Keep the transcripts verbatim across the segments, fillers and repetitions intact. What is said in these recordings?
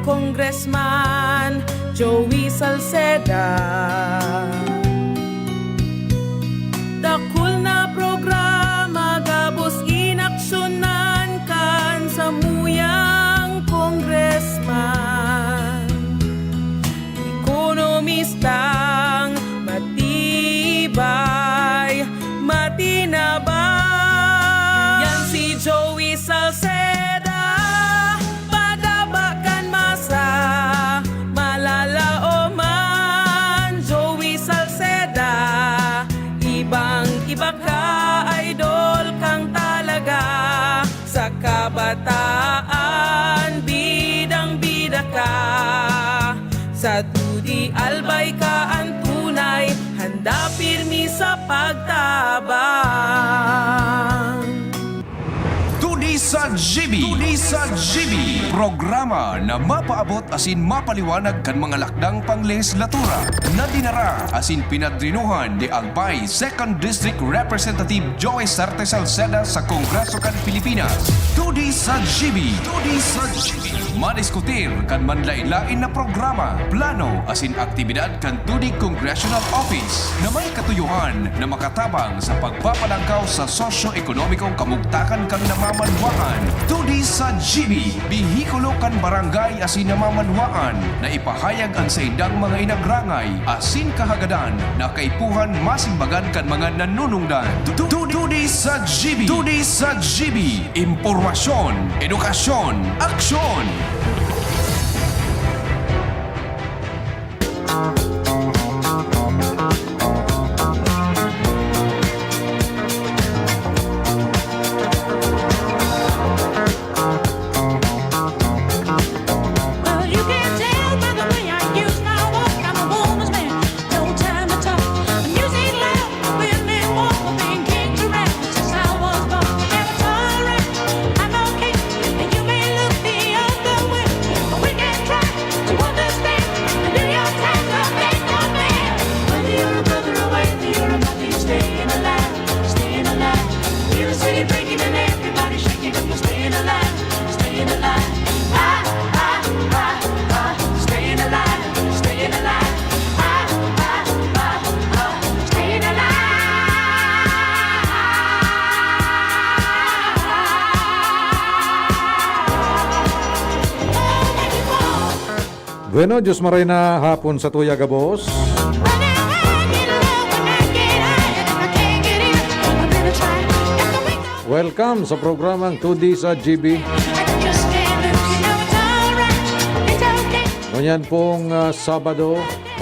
Congressman Joey Salceda. Dakul na programa gabos inaksyonan kan samuyang congressman. Ekonomistang matibay, matinabang. Yan si Joey Salceda, pagaba kan masa, malalaoman. Joey Salceda, ibang-iba ka, idol kang talaga. Sa kabataan, bidang-bida ka. Sa T D Albay ka an tunay, handa pirmi sa pagtabang. T D sa G B. T D sa G B. Programa na mapaabot asin mapaliwanag kan mga lakdang panglehislatura na dinara asin pinadrinuhan ni Albay Second District Representative Joey Sarte Salceda sa Kongreso kan Pilipinas. T D sa G B. T D sa G B. Madiskutir kan manlain-lain na programa, plano asin aktibidad kan T D Congressional Office na may katuyohan na makatabang sa pagpapalangkaw sa sosyo-ekonomikong kamugtakan kan namamanwaan. T D sa G B, behikulo kan barangay asin namamanwaan na ipahayag an saindang mga inagrangay asin kahagadan na kaipuhan masimbagan kan mga nanunungdan. T-, T-, T D sa G B, T D sa G B, impormasyon, edukasyon, aksyon. Well, you can tell by the way I use my walk, I'm a woman's man, no time to talk. The music loud, women walk, thinking to rap. Since I was born, and it's alright, I'm okay. And you may look the other way, but we can try to understand. The New York Times, I think I'm man. Whether you're a brother or whether you're a nothing, you're staying alive, staying alive. Feel the city breaking and everybody shaking, but you're staying alive, staying alive. Ah, ah, ah, ah, staying alive, staying alive. Ah, ah, ah, ah, staying alive. Bueno, Diyos maray na hapon sa tuya gabos. Welcome sa programang T D sa G B. Ngunyan pong, ah, Sabado,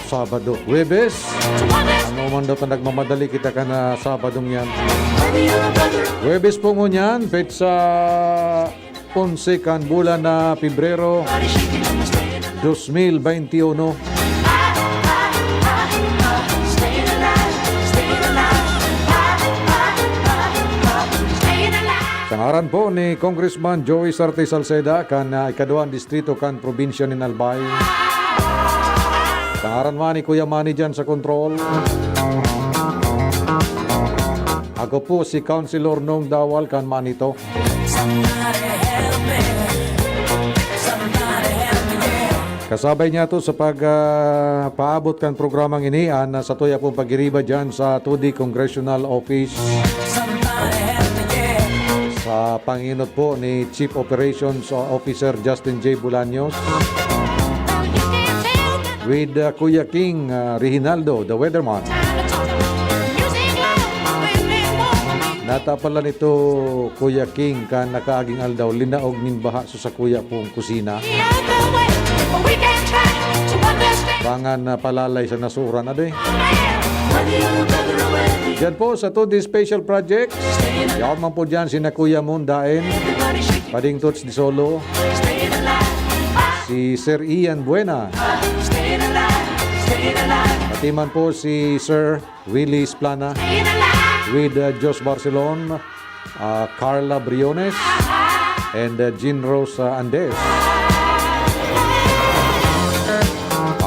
Sabado, Huwebes. Ano man daw ta nagmamadali kita ka na Sabadong yan. Huwebes po ngunyan, petsa onse kan bulan na Pebrero, dos mil beinti uno. Sa ngaran po ni Congressman Joey Sarte Salceda kan, ah, ikaduwang distrito kan probinsya nin Albay. Sa ngaran man ni Kuya Manny dyan sa control. Ako po si Councilor Nong Dawal kan Manito. Kasabay niya to sa pag, ah, paabot kan programang ini, an, ah, sa tuya pong pagiriba dyan sa T D Congressional Office. Sa panginot po ni Chief Operations Officer Justin J Bolaños. With, ah, Kuya King, ah, Reginaldo, the weatherman. Nata pala nito, Kuya King, kan nakaaging aldaw, linaog nin baha sa sakuya pong kusina. Bangan na palalay sa nasuran, ade. Diyan po sa T D Special Project, yaon man po diyan sina Kuya Mon Daen, Pading Toots Disolo, si Sir Ian Buena, pati man po si Sir Willie Splana, with, uh, Josh Barcelon, uh, Carla Briones, and, uh, Jean Rose, uh, Andes.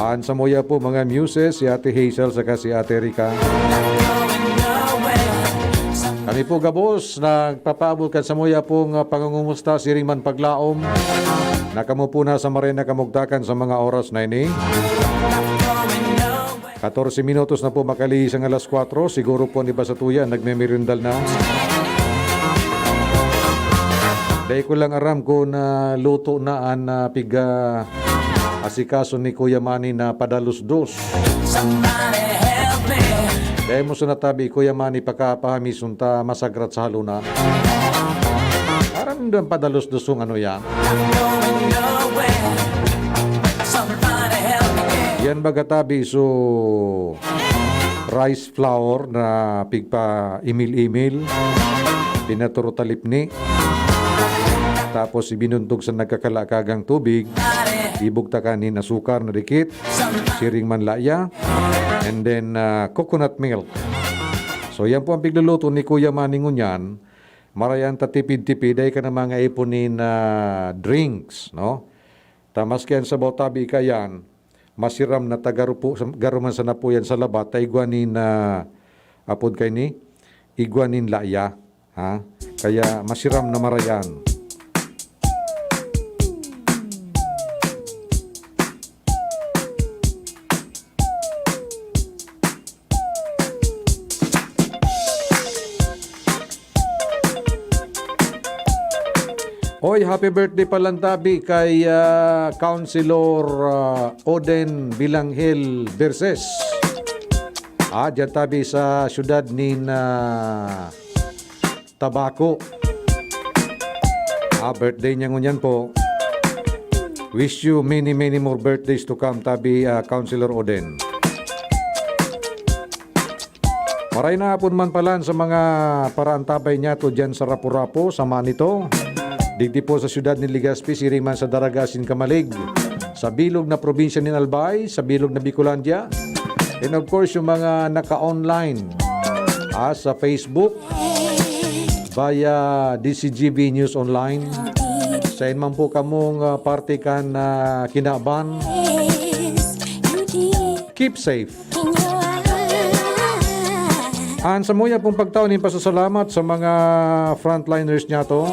An samuya po, mga muses, si Ate Hazel saka si Ate Rica. Kami po gabos nagpapaabot kan samuya pong, uh, pangungumusta, siring man paglaom. Nakamupo na sa maray na kamugtakan sa mga oras na ini. Katorse minutos na po makalihis ang alas kwatro. Siguro po ang iba sa tuya nagmemerindal na. Dai ko lang aram kung, ah, luto na an, ah, piga asikaso ni Kuya Manny na padalos-dos. Dai mo sana tabi, Kuya Manny, pakapahamison ta masagrat sa halona. Aram dan padalos-dos kung ano yan. Yan baga tabi, so, rice flour na pigpa-imil-imil, pinaturutalipni, tapos ibinuntog sa nagkakalakagang tubig, ibugtakan nin asukar na dikit, siring man laya, and then, ah, coconut milk. So, yan po ang pigluluto ni Kuya Manny ngunyan. Marayan ta tipid-tipid, ay ka na mga ipon nin, ah, drinks, no? Ta maski an sabaw tabi kayan, masiram na ta garo po, garo man sana po yan sa labat, ta igwa nin, ah, apod kay ni, igwa nin laya, ha? Kaya masiram na marayan. Oy, happy birthday palan tabi kay, ah, Councilor, ah, Oden Bilanghel Verses. Ah, diyan tabi sa siyudad nin, ah, Tabaco. Ah, birthday niya ngunyan po. Wish you many, many more birthdays to come, tabi, ah, Councilor Oden. Maray na hapon man palan sa mga paraantabay niyato diyan sa Rapu-Rapu, sa Manito. Digdi po sa siyudad ni Legazpi, siring man sa Daraga asin Camalig. Sa bilog na probinsya nin Albay, sa bilog na Bicolandia. And of course, yung mga naka-online, ah, sa Facebook, via D C G B News Online. Sain man po kamong, ah, parte kan, ah, kinaban. Keep safe. An samuya pong pagtao nin pasasalamat sa mga frontliners niyato,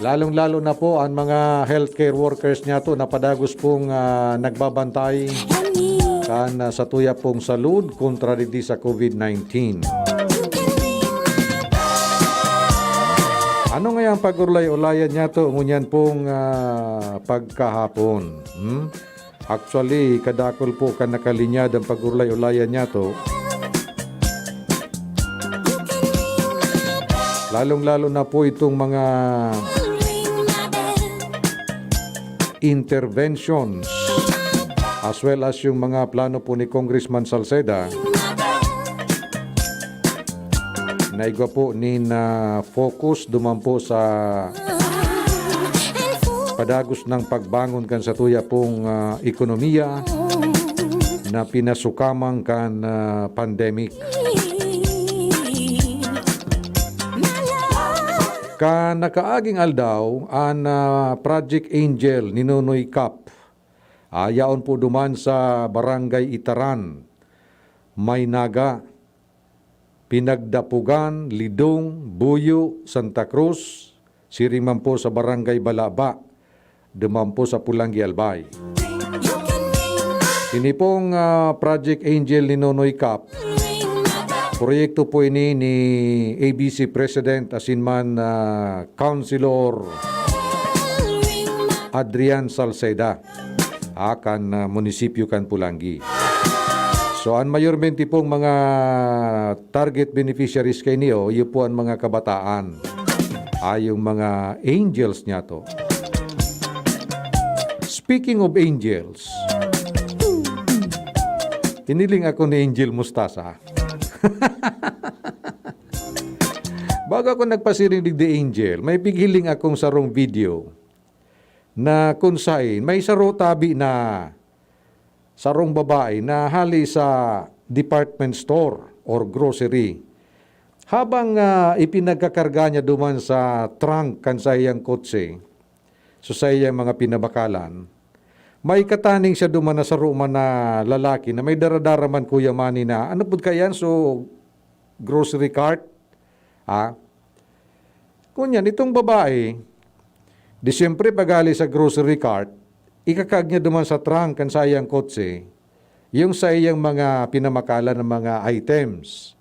lalong-lalo na po an mga healthcare workers niyato na padagos pong, ah, nagbabantay kan, ah, satuya pong salud kontra digdi sa COVID nineteen. Ano ngaya ang pag-urlay-ulayan niyato ngunyan pong, ah, pagkahapon? Hmm? Actually, kadakul po kan nakalinyad an pag-urlay-ulayan niyato. Lalong-lalo na po itong mga interventions as well as yung mga plano po ni Congressman Salceda na igwa po nin, ah, focus duman po sa padagos ng pagbangon kan satuya pong, ah, ekonomiya na pinasukamang kan, ah, pandemic. Kan nakaaging aldaw, an, ah, Project Angel ni Nonoy Cap, ah, yaon po duman sa Barangay Itaran, Maynaga, Pinagdapugan, Lidong, Buyo, Santa Cruz, siring man po sa Barangay Balaba, duman po sa Polangui, Albay. Ini pong, ah, Project Angel ni Nonoy Cap, proyekto po ini ni A B C President asin man, ah, Councilor Adrian Salceda, ah, kan, ah, munisipyo kan Polangui. So, an mayormente pong mga target beneficiaries kaini, iyo po an mga kabataan. Ah, yung mga angels niyato. Speaking of angels, hiniling ako ni Angel Mustasa. Bago ako nagpasiring digdi, Angel, may pighiling akong sarong video na kun sain may saro tabi na sarong babae na hali sa department store or grocery. Habang, ah, ipinagkakarga niya duman sa trunk kan saiyang kotse, so saiyang mga pinabakalan, may kataning siya duman na saro man na lalaki na may daradara man, Kuya Manny, na ano pud kayan, so grocery cart, ah. Ngunyan, itong babae, Di siyempre, pag-ali sa grocery cart, ikakag niya duman sa trunk kan saiyang kotse, yung saiyang mga pinamakalan na mga items.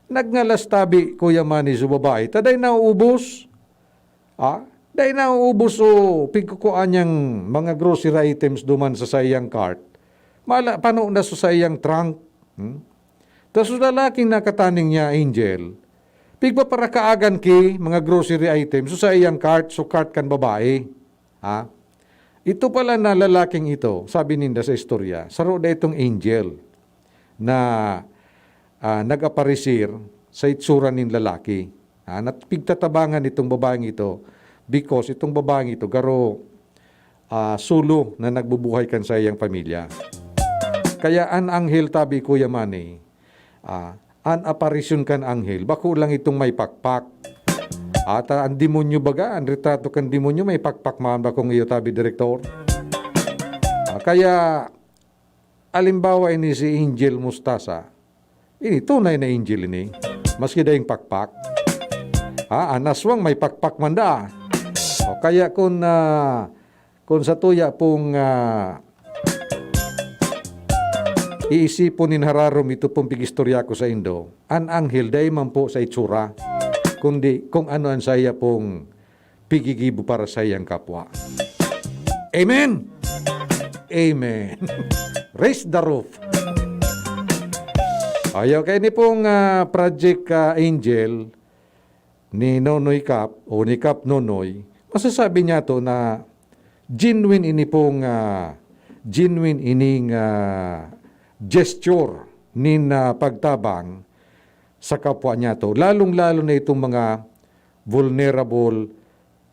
Nagngalas tabi, Kuya Manny, so babae, ta dai nauubos. Ah, dai nauubos so pigkukuan niyang mga grocery items duman sa saiyang cart. Mala, pano na sa saiyang trunk. Hmm? Tas so lalaking nakataning niya, Angel, pigpaparakaagan ki mga grocery items so saiyang cart, so cart kan babae. Ha? Ito pala na lalaking ito, sabi ninda sa istorya, saro da itong angel na, ah, nag-aparisir sa itsura nin lalaki. Ah, nat-, pigtatabangan itong babaeng ito because itong babaeng ito garo, ah, solo na nagbubuhay kan saiyang pamilya. Kaya an anghel, tabi, Kuya Manny, ah, an aparisyon kan anghel, bako lang itong may pakpak. Ata an demonyo baga, an retrato kan demonyo may pakpak man, bakong iyo, tabi, Direktor. Ah, kaya, alimbawa, ini si Angel Mustasa. Ini, tunay na angel ini. Maski daing pakpak. Ah, an aswang may pakpak man da. O kaya kun, ah, kun sa tuya pong, ah, iisipon nin hararom ito pong pig-istorya ko saindo, an anghel dai man po sa itsura, kundi kung ano an saiya pong pigigibo para saiyang kapwa. Amen! Amen! Raise the roof! Ayaw kay ni pong, ah, Project, ah, Angel, ni Nonoy Cap o ni Cap Nonoy, masasabi niya to na genuine ini pong, ah, genuine ining, ah, gesture nin, ah, pagtabang sa kapwa niya to, lalong-lalo na itong mga vulnerable,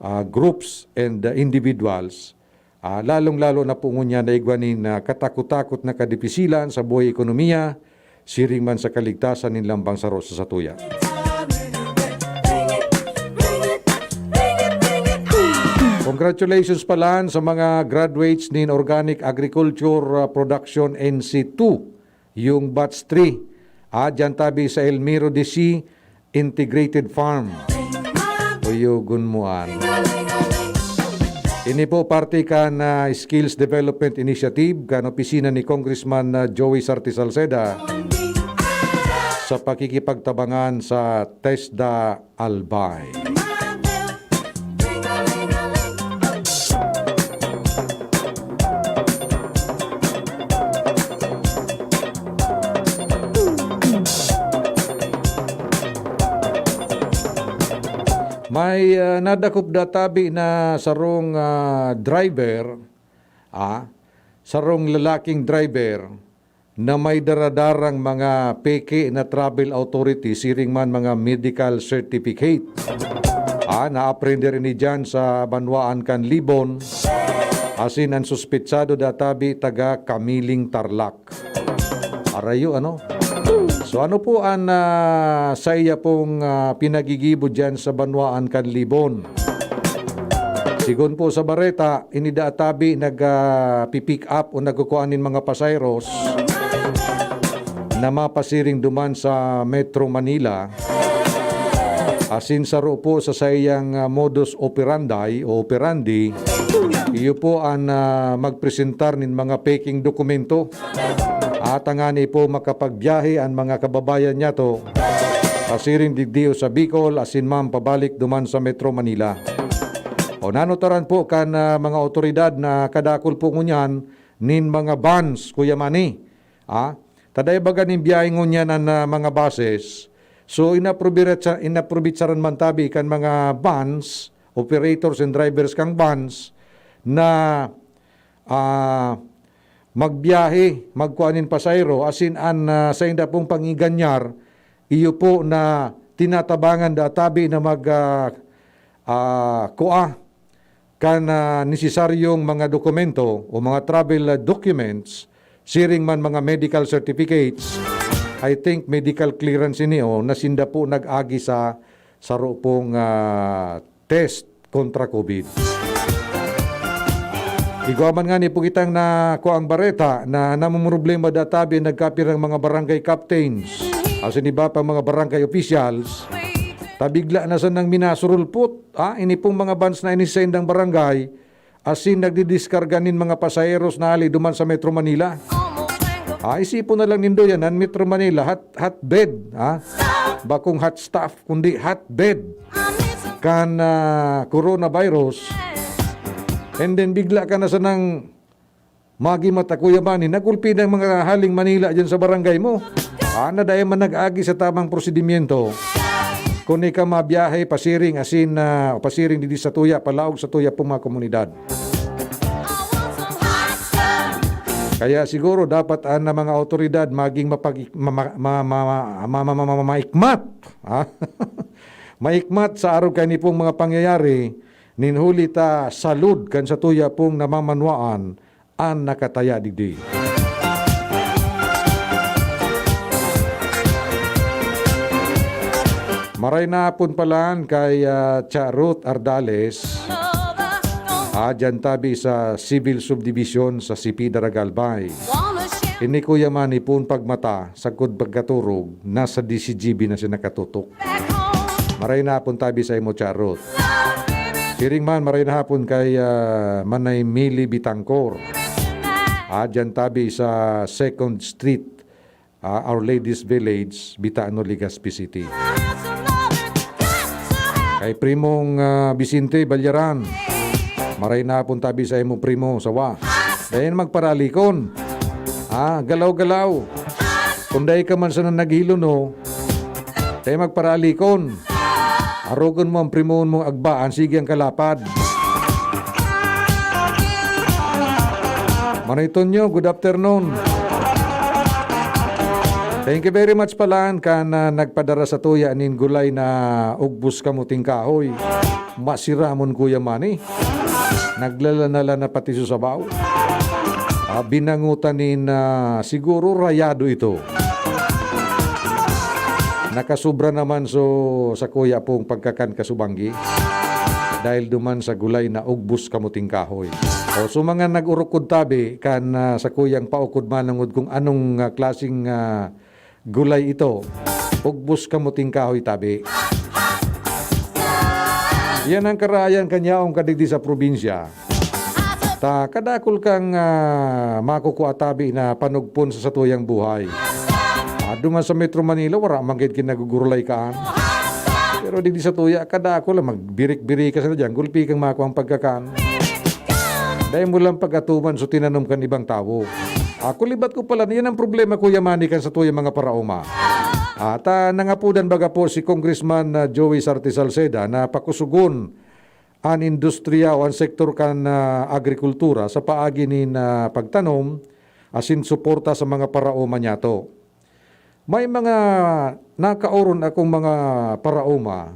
ah, groups and, ah, individuals. Ah, lalong-lalo na po ngunyan na igwa nin, ah, katakot-takot na kadipisilan sa buhay ekonomiya, siring man sa kaligtasan nin lambang saro sa satuya. Congratulations pala sa mga graduates nin Organic Agriculture, ah, Production N C two, yung batch three. Ah, dyan tabi sa Elmiro D C Integrated Farm. Uyogon mo an. Ini po parte kan, ah, Skills Development Initiative kan opisina ni Congressman, ah, Joey Sarte Salceda sa pakikipagtabangan sa TESDA Albay. May, ah, nadakop da tabi na sarong, ah, driver, ah, sarong lalaking driver na may daradarang mga peke na travel authority, siring man mga medical certificate. Ah, naaprender ini diyan sa banwaan kan Libon, asin an suspetsado da tabi taga Kamiling, Tarlac. Arayo, ano? So, ano po an, ah, saiya pong, ah, pinagigibo diyan sa banwaan kan Libon? Sigon po sa bareta, ini da tabi nag, ah, pi-pick up o nagkukua nin mga pasayros na mapasiring duman sa Metro Manila. Asin saro po sa saiyang, ah, modus operandi o operandi, iyo po an, ah, magpresentar nin mga peking dokumento. At tangani po makapagbiyahe an mga kababayan niyato, pasiring digdi o sa Bicol, asin man pabalik duman sa Metro Manila. O, nanutaran po kan, ah, mga awtoridad na kadakul po ngunyan nin mga vans, Kuya Manny. Ah, ta dai baga nin biyahe ngunyan an, ah, mga buses. So, inaprobiretsa-, inaprobitsaran man tabi kan mga vans, operators and drivers kan vans, na, ah, magbiyahe, magkua nin pasahero, asin an, ah, sainda pong pangiganyar, iyo po na tinatabangan da tabi na mag, ah, ah, kua kan, ah, nesesaryong mga dokumento o mga travel, ah, documents, siring man mga medical certificates. I think medical clearance ini, o, na sinda po nag-agi sa saro pong, ah, test kontra COVID. Igwa man ngani po kitang nakuang bareta na namumroblema da tabi an nagkapirang mga barangay captains asin iba pang mga barangay officials Ta bigla na sanang minasurulpot, ah, ini pong mga vans na ini sa saindang barangay, asin nagdidiskarga nin mga pasaheros na hali duman sa Metro Manila. Ah, isipon na lang nindo yan, an Metro Manila, hot, hotbed, ah. Bakong hot stuff, kundi hotbed kan, ah, coronavirus. And then bigla ka na sanang magimata, Kuya Manny, nagulpi ng mga haling Manila dyan sa barangay mo. Ah, na dai man nag-agi sa tamang prosedimyento. Kun ika mabiyahe, pasiring, asin, ah, pasiring digdi sa tuya, palaog sa tuya pong mga komunidad. Kaya siguro dapat an mga awtoridad maging mapag-, ma-, ma-, ma-, ma-, ma-, ma-, ma-, ma-, maikmat, ha? Maikmat sa arog kaini pong mga pangyayari, nin huli ta salud kan satuya pong namamanwaan an nakataya digdi. Maray na hapon palan kay, ah, Cha Ruth Ardales. Ah, dyan tabi sa Civil Subdivision sa Sipi, Daraga, Albay. Ini, Kuya Manny, poon pagmata, sagkod pagkaturog, nasa D C G B na siya nakatutok. Maray na hapon tabi sa imo, Cha Ruth. Siring man, maray na hapon kay, ah, Manay Mili Bitangkor. Ah, dyan tabi sa Second Street, ah, Our Lady's Village, Bitaano, Legazpi City. Kay Primong, ah, Vicente Balyaran, maray na hapon tabi sa imo, Primo, sawa. Dayon magparalikon. Ah, galaw-galaw. Kung dai ka man sana naghilono, dai magparalikon. Arogon mo ang primoon mong agbaan, sige ang kalapad. Manoy Tonyo, good afternoon. Thank you very much palan kan, ah, nagpadara sa tuya nin gulay na ugbos kamuting kahoy. Masiramon, Kuya Manny. Naglalana-lana pati sa sabaw. Ah, binangutan nin, ah, siguro rayado ito. Nakasubra naman so sa kuya pong pagkakan kasubanggi. Dahil duman sa gulay na ugbos kamuting kahoy. O, so mga nag-urukod tabi kan, ah, sa kuyang paukod manungod kung anong, ah, klaseng, ah, gulay ito, ugbos kamuting kahoy tabi. Yan ang karayan kan yaon ka digdi sa probinsya. Ta kadakul kang, ah, makukua tabi na panugpon sa satuyang buhay. Ah, duman sa Metro Manila, wara man gid kinagugurulay kaan. Pero digdi sa tuya, kadakul lang, magbirik-birik ka sa dyan, gulpi kang makuha ang pagkakan. Dai mo lang pag-atuman so tinanom kan ibang tawo. Ako libat ko pala, yan ang problema, Kuya Manny, kan satuyang mga paraoma. At, ah, nangapodan baga po si Congressman, ah, Joey Sarte Salceda na pakusugon an industriya o an sektor kan, ah, agrikultura sa paagi nin, ah, pagtanom asin suporta sa mga paraoma niyato. May mga nakaoron akong mga paraoma,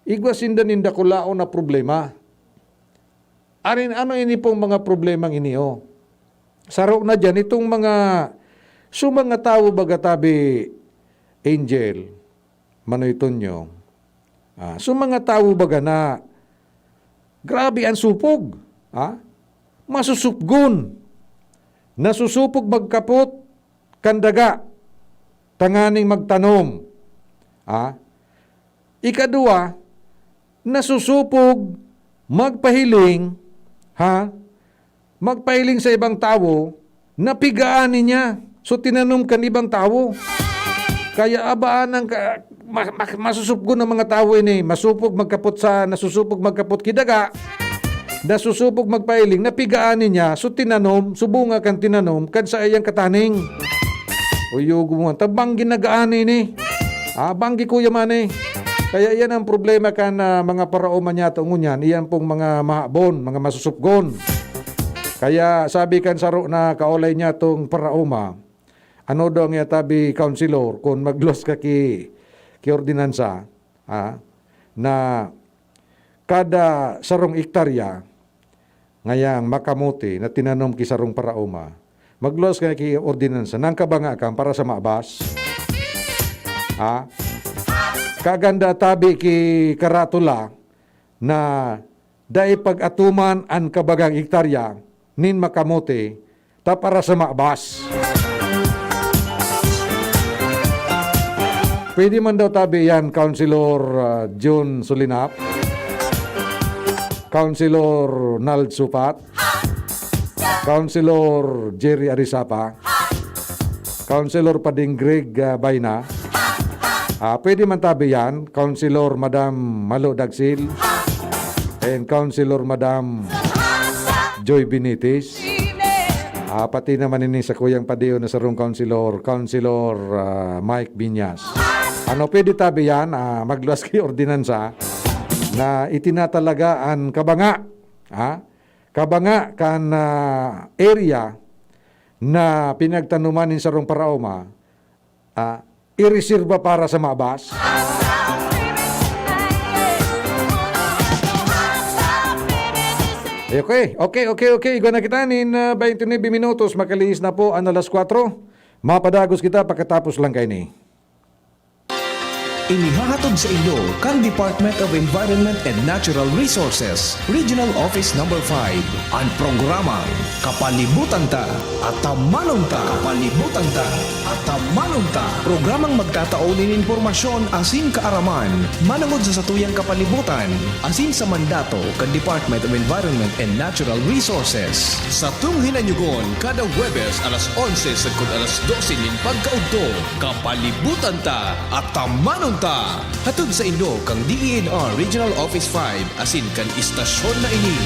igwa sinda nin dakulaon na problema. Arin, ano ini pong mga problemang ini, oh? Saro na diyan, itong mga, so mga tawo baga tabi, Angel, Manoy Tonyo, ah, so mga tawo baga na, grabe ang supog, ah? Masusupgon. Nasusupog magkapot kan daga, tanganing magtanom. Ah? Ikadua, nasusupog magpahiling, ha? Magpahiling sa ibang tawo, napigaan niya. So, tinanom kan ibang tawo. Kaya abaan ang ka-, ma-, ma-, masusupgon ang mga tawo ini. Masupog magkapot sa, nasusupog magkapot ki daga, nasusupog magpahiling, napigaan niya. So, tinanom, so bunga kan tinanom, kan sa iyang kataning. Uyog mo, tabang ginagaan ini. Ah, banggi, Kuya Manny. Kaya iyan ang problema kan, ah, mga paraoma niyato ngunyan, iyan pong mga mahabon, mga masusupgon. Kaya sabi kan saro na kaolay niyatong paraoma, ano daw ang iyatabi, Councilor, kung magluwas ka ki, ki ordinansa, ah, na kada sarong ektarya, ngayang makamote na tinanom ki sarong paraoma, magluwas ka ki ordinansa, nangkabanga kan para sa mabas. Ha? Kaganda tabi ki karatula na dai pag-atuman an kabagang ektarya nin makamote ta para sa mabas. Pwede man daw tabi yan, Councilor, ah, Jun Sulinap, Councilor Nald Supat, Councilor Jerry Arisapa, Councilor Pading Greg, ah, Bayna. Ah, pwede man tabi yan, Councilor Madam Malo Dagsil, and Councilor Madam Joy Benitez. Ah, pati naman ini sa kuyang padion na sarong councilor, Councilor, ah, Mike Binyas. Ano, pwede tabi yan, ah, magluwas ki ordinansa na itinatalaga an kabanga, ha? Kabanga kan, ah, area na pinagtanuman nin sarong paraoma, ah, ireserba para sa mabas. Okay, okay, okay, okay. Igwa na kita nin, ah, twenty-nine minutos. Makalihis na po an alas kwatro. Mapadagos kita pagkatapos lang kaini. Inihahatod sa inyo kan Department of Environment and Natural Resources, Regional Office Number five, an programang Kapalibutan Ta, Atamanon Ta. Kapalibutan Ta, Atamanon Ta. Programang magtatao nin impormasyon asin kaaraman manongod sa satuyang kapalibutan asin sa mandato kan Department of Environment and Natural Resources. Satong hinanyugon kada Huwebes alas onse sagkod alas dose nin pagkaudto. Kapalibutan Ta, Atamanon Ta! Hatod sa inyo kan D E N R Regional Office five asin kan istasyon na ini.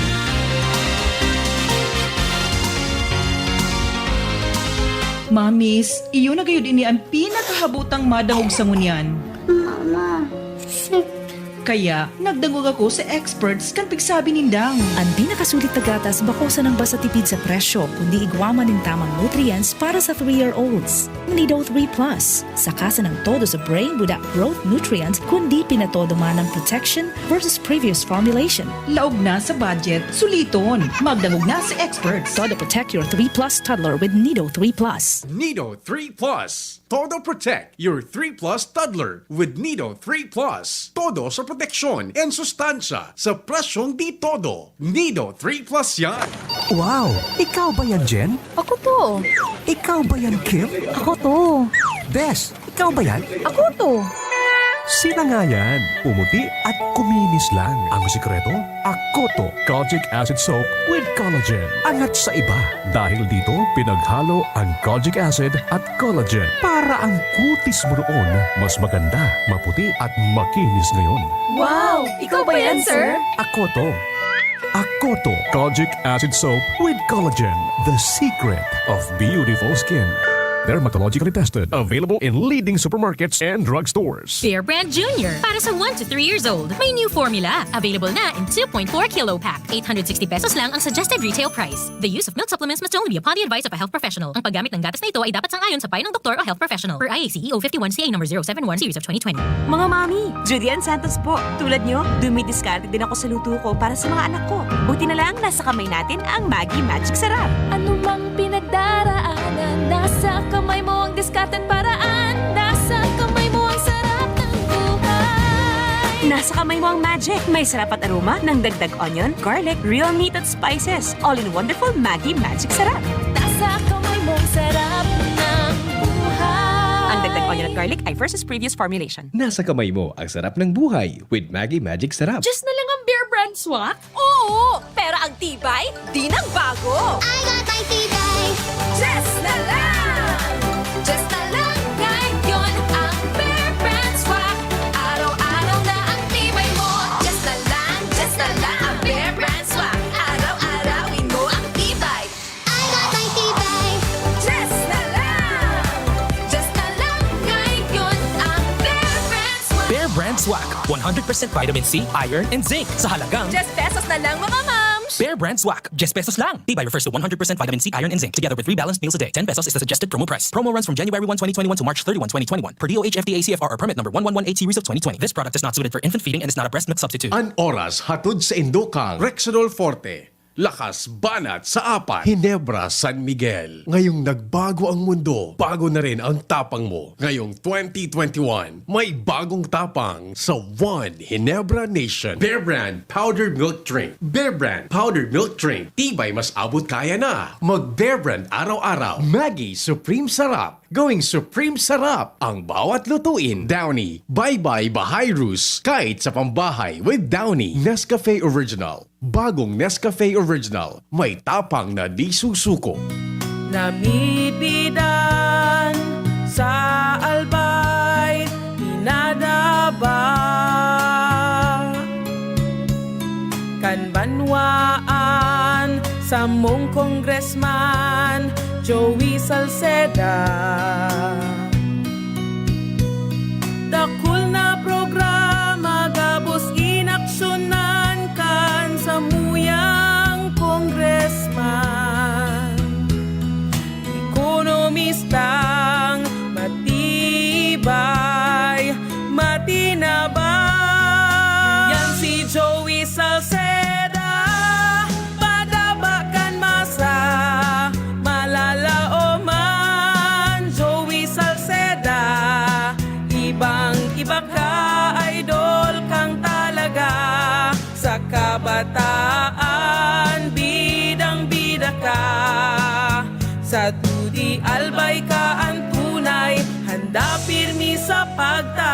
Mamis, iyo na gayud ini an pinakahabotang madangog sa ngunyan. Mama, sip. Kaya, nagdangog ako sa experts kan pigsabi nindang. Ang pinakasulit na gatas bako sanang basta tipid sa presyo, kundi igwa man nin tamang nutrients para sa three-year-olds. Nido three Plus, saka sanang todo sa brain without growth nutrients, kundi pinatodo man ang protection versus previous formulation. Laog na sa budget, suliton. Magdangog na sa experts. Todo protect your three plus toddler with Nido three Plus. Nido three Plus. Todo protect your three plus toddler with Nido three Plus. Todo sa proteksyon and sustansya sa presyong di todo. Nido three Plus yan. Wow! Ikaw ba yan, Jen? Ako to. Ikaw ba yan, Kim? Ako to. Des, ikaw ba yan? Ako to. Sila nga yan. Pumuti at kuminis lang. Ang sikreto, Akoto Kojic Acid Soap with Collagen. Angat sa iba. Dahil dito, pinaghalo ang kojic acid at collagen para ang kutis mo noon mas maganda, maputi at makinis ngayon. Wow! Ikaw ba yan, sir? Akoto. Akoto Kojic Acid Soap with Collagen. The secret of beautiful skin. Dermatologically tested. Available in leading supermarkets and drugstores. Bear Brand Junior. Para sa one to three years old. May new formula. Available na in two point four kilo pack. Eight hundred sixty pesos lang ang suggested retail price. The use of milk supplements must only be upon the advice of a health professional. Ang paggamit ng gatas na ito ay dapat sang-ayon sa payo ng doktor o health professional. Per I A C E O fifty-one C A number zero seven one series of twenty twenty. Mga mami, Judy Ann Santos po. Tulad nyo, dumidiskarte din ako sa luto ko para sa mga anak ko. Buti na lang, nasa kamay natin ang Maggi Magic Sarap. Ano mang pinagdaraanan, nasa kamay mo ang diskarte at paraan. Nasa kamay mo ang sarap ng buhay. Nasa kamay mo ang magic. May sarap at aroma ng dagdag onion, garlic, real meat at spices. All in wonderful Maggi Magic Sarap. Nasa kamay mo ang sarap ng buhay. Ang dagdag onion at garlic ay versus previous formulation. Nasa kamay mo ang sarap ng buhay with Maggi Magic Sarap. Diyos na lang ang Bear Brand Swak? Oo! Pero ang tibay, di nagbago! I got my tibay! Diyos na lang! Diyos na lang ngayon ang Bear Brand Swak. Araw-araw na ang tibay mo. Diyos na lang, Diyos na lang ang Bear Brand Swak. Araw-arawin mo ang tibay. I got my tibay. Just na lang. Just na lang ngayon ang Bear Brand Swak. Bear Brand Swak, one hundred percent vitamin C, iron, and zinc. Sa halagang Just pesos na lang, mga mams! Bear Brand Swak, just pesos lang. Tibay refers to one hundred percent vitamin C, iron, and zinc, together with three balanced meals a day. Ten pesos is the suggested promo price. Promo runs from January one, twenty twenty-one to March thirty-one, twenty twenty-one, per D O H F D A C F R or permit number one one one eight series of twenty twenty. This product is not suited for infant feeding and is not a breast milk substitute. An oras hatod sa Indokang Rexidol Forte. Lakas banat sa apat. Hinebra San Miguel. Ngayong nagbago ang mundo, bago na rin ang tapang mo. Ngayong twenty twenty-one, may bagong tapang sa One Hinebra Nation. Bear Brand Powdered Milk Drink. Bear Brand Powdered Milk Drink. Tibay mas abot kaya na. Mag Bear Brand araw-araw. Maggi Supreme Sarap. Going supreme sarap ang bawat lutuin. Downy, bye-bye Bahayrus, kahit sa pambahay with Downy. Nescafe Original, bagong Nescafe Original, may tapang na di susuko. Namidbidan sa Albay, pinadaba kan banwaan, samong Congressman Joey Salceda. Dakul na programa gabos inaksyonan kan samuyang Congressman. Ekonomistang matibay, matinabang. Yan si Joey Salceda, padaba kan masa, malalaoman. Joey Salceda, ibang-iba ka, idol kang talaga. Sa kabataan, bidang-bida ka. Sa T O D I Albay ka an tunay, handa pirmi sa pagtabang.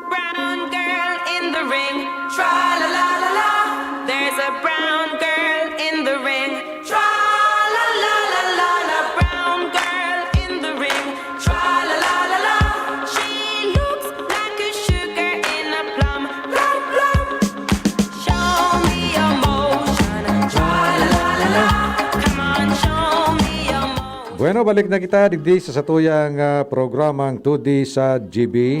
Brown girl in the ring, tra la la la la. There's a brown girl in the ring, tra la la la la la. Brown girl in the ring, tra la la la la. She looks like a sugar in a plum, plum, plum. Show me your motion, tra la la la la. Come on, show me your motion. Bueno, balik na kita digdi sa satuyang, ah, programang T O D I sa G B.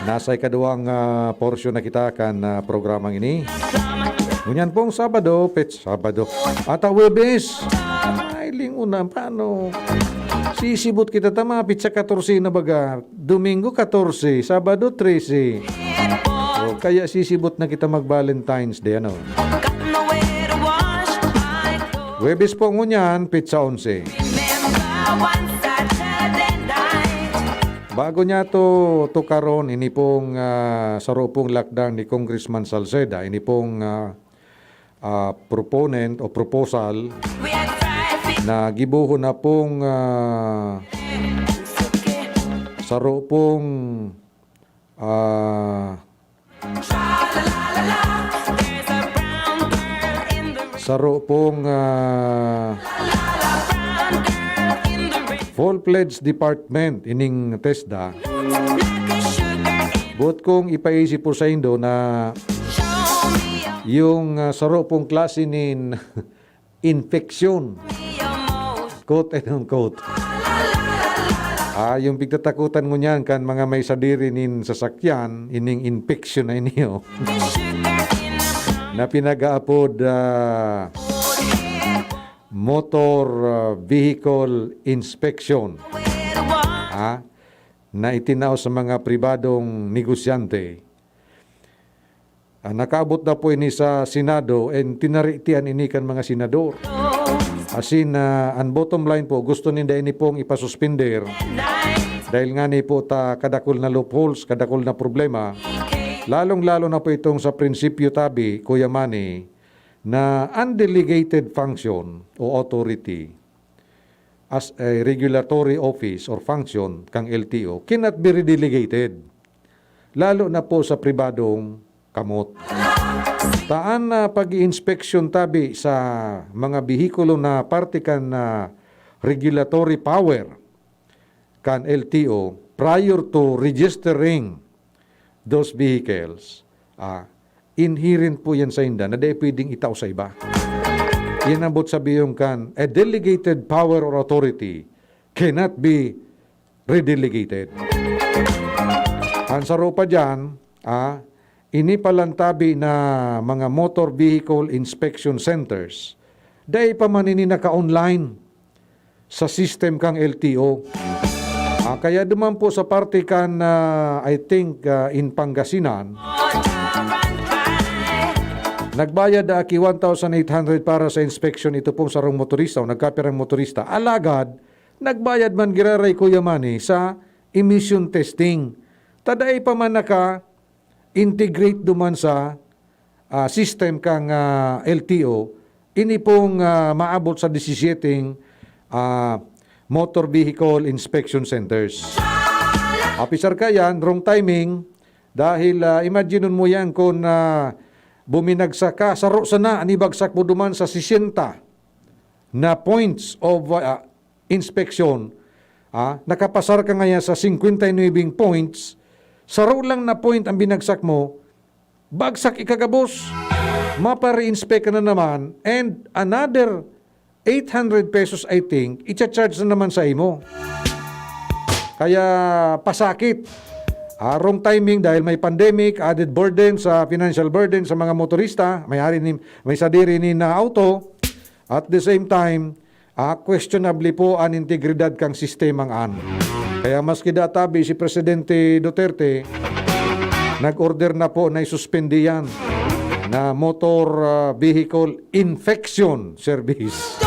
Nasa ikaduwang, ah, porsyon na kita kan, ah, programang ini. Ngunyan pong Sabado, pet-, Sabado, ata Huwebes. Ay, lingon na, paano? Sisibot kita, tama, petsa katorse na baga. Domingo, katorse. Sabado, trese. O, kaya sisibot na kita mag-Valentine's Day, ano? Huwebes po ngunyan, petsa onse. Bago niya to tukaron, ini pong, ah, saro pong lakdang ni Congressman Salceda, ini pong, ah, ah, proponent o proposal na gibohon na pong, ah, saro pong, ah, saro pong, ah, full-fledged department ining TESDA. Boot kong ipaisip po saindo na yung, ah, saro pong klase nin infeksyon, quote and unquote. Ah, yung pigtatakutan ngunyan kan mga may sadiri nin sasakyan, ining infeksyon na ini, oh, na pinag-aapod, ah, motor, ah, vehicle inspection. Ah, na itinao sa mga pribadong negosyante. Ah, nakaabot na po ini sa Senado and tinaritian ini kan mga senador. Asin, ah, an bottom line po, gusto ninda ini pong ipasuspender dahil ngani po ta kadakul na loopholes, kadakul na problema, lalong-lalo na po itong sa prinsipyo tabi, Kuya Manny, na an delegated function o authority as a regulatory office or function kang L T O cannot be redelegated, lalo na po sa pribadong kamot. Ta an, ah, pag-iinspeksyon tabi sa mga behikulo na parte kan, ah, regulatory power kan L T O prior to registering those vehicles, ah, inherent po yan sa inda na dai pwedeng itao sa iba. Yan ang boot sabihon kan, a delegated power or authority cannot be redelegated. Ang saro pa dyan, ah, ini palantabi na mga motor vehicle inspection centers, dai pa man ini naka-online sa system kang L T O. Ah, kaya duman po sa parte kan, ah, I think, ah, in Pangasinan, nagbayad na aki one thousand eight hundred para sa inspection ito pong sarong motorista o nagkapirang motorista. Alagad, nagbayad man giraray, Kuya Manny, sa emission testing. Ta dai pa man naka-integrate duman sa, ah, system kang, ah, L T O ini pong, ah, maabot sa disisiete, ah, motor vehicle inspection centers. Apisar ka yan, wrong timing, dahil, ah, imagine mo yan kung, ah, buminagsak ka, saro sana an ibagsak mo duman sa sesenta na points of, ah, inspection, ah, nakapasar ka ngayon sa singkwenta y nuwebeng points, saro lang na point ang binagsak mo, bagsak ikagabos, mapa-re-inspect ka na naman, and another eight hundred pesos, I think, icha-charge na naman sa imo. Kaya pasakit. Ah, wrong timing dahil may pandemic, added burden sa financial burden sa mga motorista, may-ari ni, may sadiri ni na auto. At the same time, ah, questionable po an integridad kan sistemang an. Kaya maski databi si Presidente Duterte, nag-order na po na isuspindi yan na motor, ah, vehicle infection service.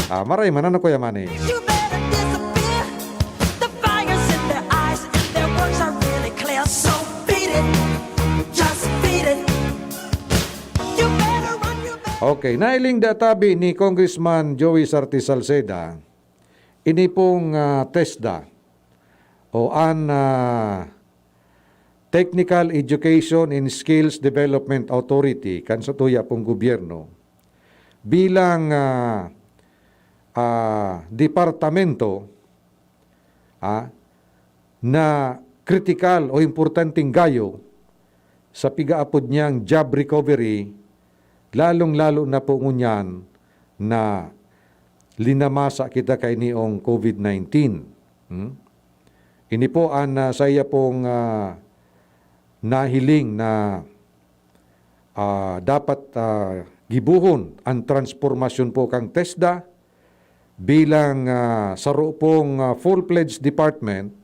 Ah, maray man, ano, Kuya Manny? You better disappear. The fire's in their eyes and their words are really clear. So beat it, just beat it. You better run, you better Okay, nailing databi ni Congressman Joey Sarte Salceda, ini pong, ah, TESDA o an, ah, Technical Education and Skills Development Authority kan satuya pong gobyerno bilang, ah, ah, departamento, ah, na kritikal o importanteng gayo sa pigaapod niyang job recovery, lalong-lalo na po ngunyan na linamasa kita kaini ning COVID nineteen. Hmm? Ini po an, ah, saiya pong, ah, nahiling na, ah, dapat, ah, gibohon an transpormasyon po kan TESDA bilang, ah, saro pong, ah, full-fledged department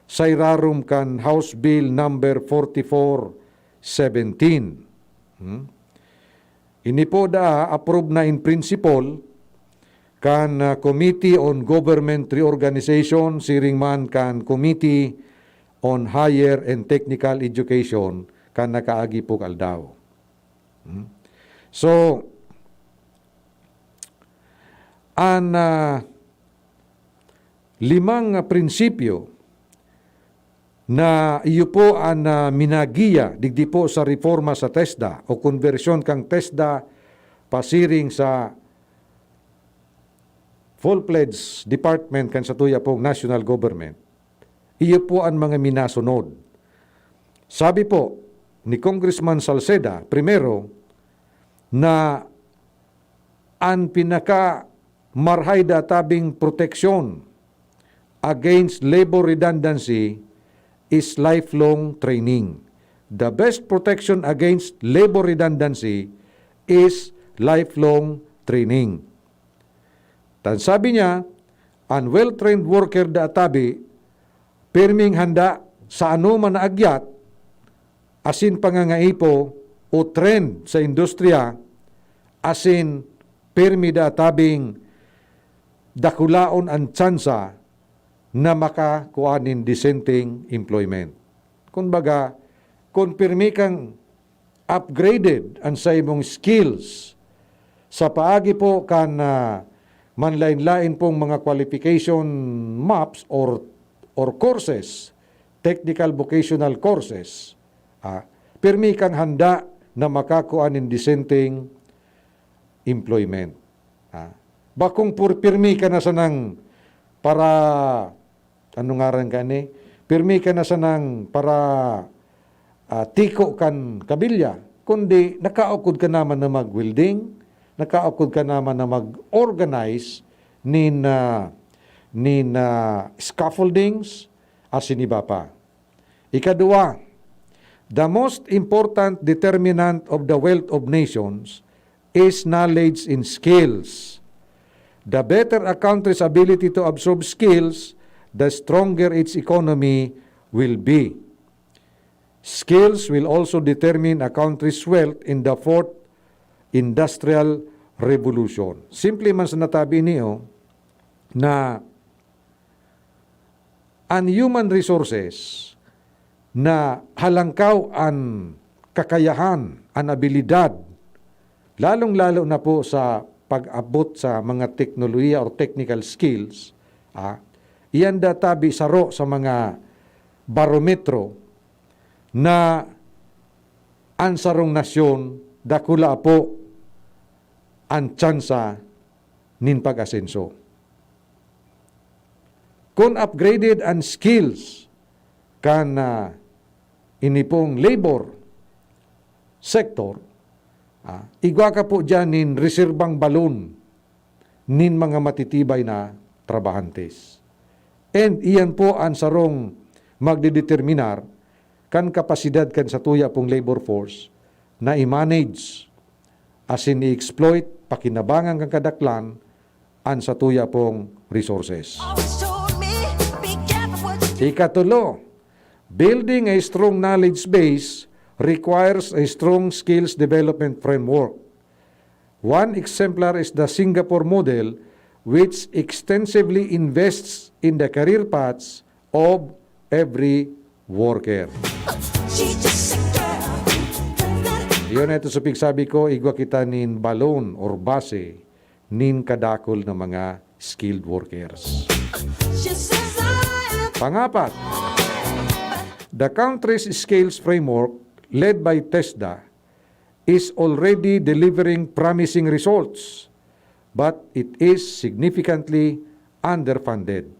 sa irarom kan House Bill Number forty-four seventeen. Hmm? Ini po daa approve na in principle kan, ah, Committee on Government Reorganization siring man kan Committee on Higher and Technical Education kan nakaagi pong aldaw. Hmm? So, an, ah, limang, ah, prinsipyo na iyo po an, ah, minagiya digdi po sa reforma sa TESDA o konbersyon kan TESDA pasiring sa full-fledged department kan satuya pong national government. Iyo po an mga minasunod. Sabi po ni Congressman Salceda, primero, na an pinaka marhay da tabing proteksyon against labor redundancy is lifelong training. The best protection against labor redundancy is lifelong training. Tan sabi niya, an well-trained worker da tabi, pirming handa sa anoman na agyat, asin pangangaipo o trend sa industriya, asin pirmi da tabing dakulaon an tsansa na makakua nin disenteng employment. Kumbaga, kun pirmi kang upgraded an saimong skills sa paagi po kan, ah, manlain-lain pong mga qualification maps or, or courses, technical vocational courses, ah, pirmi kang handa na makakua nin disenteng employment. Ah, bakong pur-, pirmi ka na sanang para, ano ngaran ka ni? Pirmi ka na sanang para, ah, tiko kan kabilya, kundi nakaukod ka naman na mag-welding, nakaukod ka naman na mag-organize nin, ah, nin, ah, scaffoldings, asin iba pa. Ikadua, the most important determinant of the wealth of nations is knowledge and skills. The better a country's ability to absorb skills, the stronger its economy will be. Skills will also determine a country's wealth in the fourth industrial revolution. Simple man sa natabi niyo na an human resources na halangkaw an kakayahan, an abilidad, lalong-lalo na po sa pag-abot sa mga teknolohiya or technical skills, ah, iyan da tabi saro sa mga barometro na an sarong nasyon dakula po an tsansa nin pag-asenso. Kun upgraded an skills kan, ah, ini pong labor sector, ah, igwa ka po diyan nin reserbang balon nin mga matitibay na trabahantes. And iyan po an sarong magdedeterminar kan kapasidad kan satuya pong labor force na i-manage asin i-exploit pakinabangan kan kadaklan an satuya pong resources. Ikatulo, building a strong knowledge base requires a strong skills development framework. One exemplar is the Singapore model, which extensively invests in the career paths of every worker. Iyon ito sa pigsabi ko, igwa kita nin balon or base nin kadakul na mga skilled workers. Pangapat, the country's skills framework led by TESDA is already delivering promising results, but it is significantly underfunded,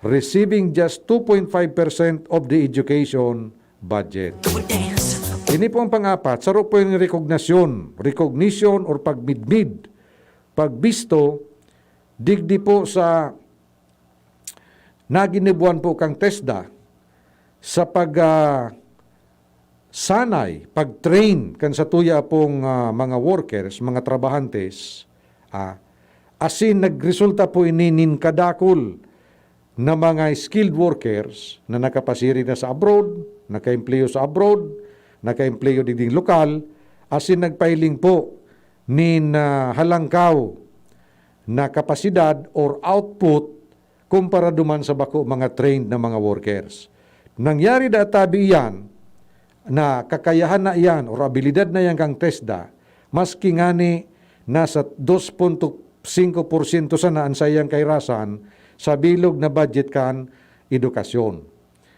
receiving just two point five percent of the education budget. Ini po ang pangapat, saro po yung rekognasyon, recognition or pagmidmid, pagbisto, digdi po sa naginibuan po kang TESDA sa pag, ah, sanay, pag-train kan satuya pong, ah, mga workers, mga trabahantes, ah, asin nagresulta po ini nin kadakul na mga skilled workers na nakapasiring na sa abroad, nakaempleyo sa abroad, nakaempleyo digding lokal, asin nagpahiling po nin, ah, halangkaw na kapasidad or output kumpara duman sa bako mga trained na mga workers. Nangyari da tabi iyan na kakayahan na iyan or abilidad na iyan kang TESDA, maski ngani nasa dos punto singko porsyento sana an saiyang kairasan sa bilog na budget kan edukasyon.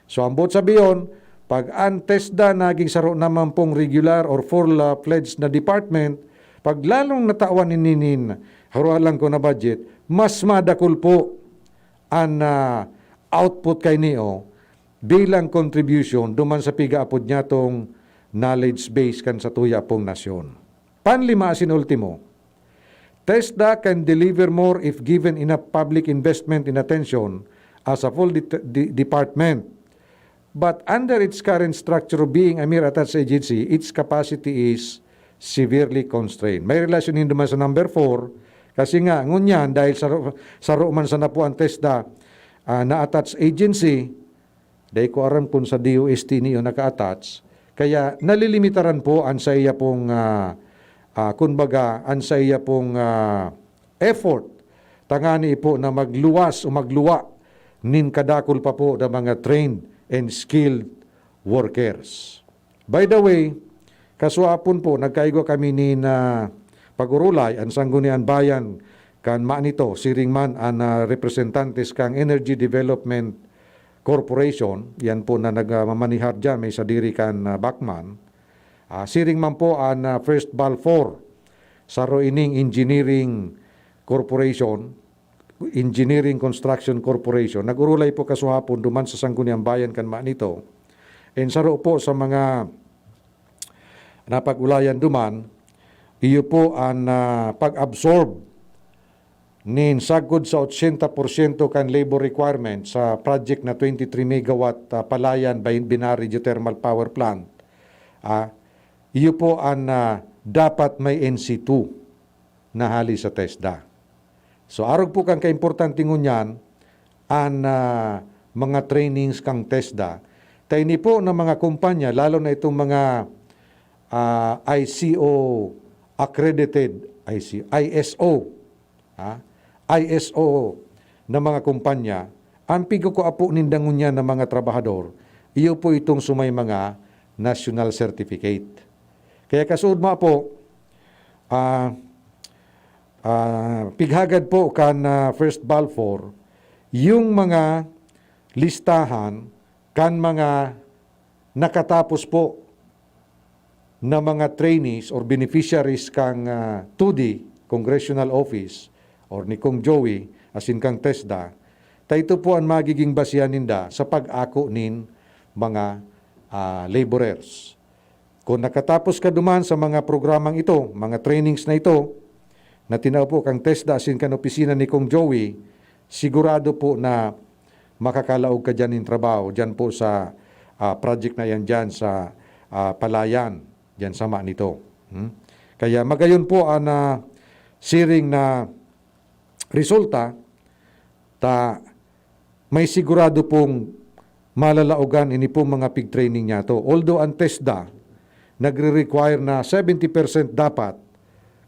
So, ambot sabihon, pag an TESDA naging saro naman pong regular or full, ah, fledged na department, pag lalong natawan ini nin harohalang ko na budget, mas madakul po an, ah, output kaini bilang contribution duman sa pigaapod niya tong knowledge base kan satuya pong nasyon. Panlima asin ultimo, TESDA can deliver more if given enough public investment and attention as a full de-, de-, department. But under its current structure of being a mere attached agency, its capacity is severely constrained. May relasyon nindo man sa number four, kasi nga, ngunyan, dahil saro, saro man sana po ang TESDA, ah, na attached agency, dai ko aram kung sa D O S T niyo naka-attach, kaya nalilimitaran po ang sa iya pong, ah, ah, kumbaga, ang sa iya pong, ah, effort, tangani po na magluwas o magluwa nin kadakul pa po na mga trained and skilled workers. By the way, kasuapon po, nagkaigwa kami nin, ah, pag-urulay, an Sangguniang Bayan kan Manito, siring man an, ah, representantes kan Energy Development Corporation, yan po na nagmamanihar diyan, may sadiri kan, ah, Bacman. Ah, siring man po an, ah, First Balfour, saro ining engineering corporation, Engineering Construction Corporation. Nag-urulay po kasuhapon duman sa Sangguniang Bayan kan Manito. And saro po sa mga napag-ulayan duman, iyo po an, ah, pag-absorb nin sagkod sa otsenta porsyento kan labor requirement sa project na twenty-three megawatt, ah, Palayan Bin-, Binari Geothermal Power Plant. Ah, iyo po an, ah, dapat may N C two na hali sa TESDA. So, arog po kan kaimportante ngunyan an, ah, mga trainings kan TESDA. Ta ini po na mga kumpanya, lalo na itong mga, ah, I C O accredited, I C O, I S O, ha? I S O na mga kumpanya, ang pigkukua po ninda ngunyan na mga trabahador, iyo po itong sumay mga national certificate. Kaya kasuodma po, Ah, ah, pighagad po kan, ah, First Balfour, yung mga listahan kan mga nakatapos po na mga trainees or beneficiaries kan, ah, two D Congressional Office or ni Cong Joey asin kan TESDA, ta ito po an magiging basehan ninda sa pag-ako nin mga, ah, laborers. Kun nakatapos ka duman sa mga programang ito, mga trainings na ito, na tinao po kan TESDA asin kan opisina ni Cong Joey, sigurado po na makakalaog ka diyan nin trabaho, diyan po sa, ah, project na yan diyan sa, ah, Palayan, diyan sama nito. Hmm? Kaya magayon po an, ah, siring na resulta, ta may sigurado pong malalaogan ini pong mga pig-training niyato. Although ang TESDA nagre-require na seventy percent dapat